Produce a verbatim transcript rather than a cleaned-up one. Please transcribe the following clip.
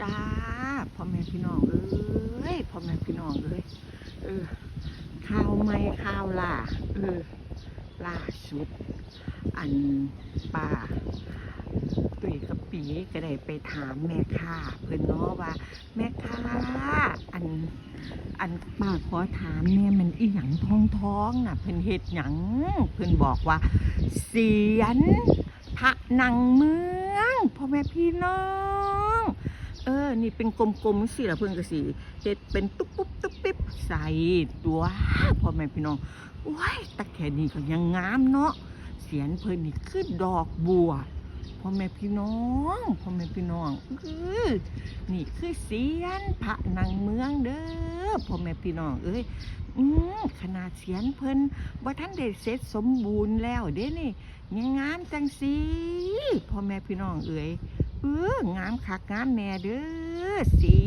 จ้า พ่อแม่พี่น้องเอ้ย พ่อแม่พี่น้องเอ้ย เออ ข่าวใหม่ข่าวล่า เออ ล่าสุด อันป้าตุ้ยกับปีก็ได้ไปถามแม่ค้าเพิ่นเนาะว่า แม่ค้า อัน อันป้าขอถามแหน่ มันอีหยังทองๆน่ะ เพิ่นเฮ็ดหยัง เพิ่นบอกว่า เศียรพระนั่งเมือง พ่อแม่พี่น้อง เออ นี่เป็นกลมๆจั่งซี้ล่ะ เพิ่นก็สิเฮ็ดเป็นตุ๊บปุ๊บตุ๊บปิ๊บใส่ตัว พ่อแม่พี่น้อง โอ้ย แต่แค่นี้ก็ยังงามเนาะ เศียรเพิ่นนี่คือดอกบัว พ่อแม่พี่น้อง พ่อแม่พี่น้อง เออ นี่คือเศียรพระนั่งเมืองเด้อ พ่อแม่พี่น้องเอ้ย อืม ขนาดเศียรเพิ่นบ่ทันได้เสร็จสมบูรณ์แล้วเด้นี่ ยังงามจั่งซี้ พ่อแม่พี่น้องเอ้ย เออ งามคักงามแน่เด้อ เศี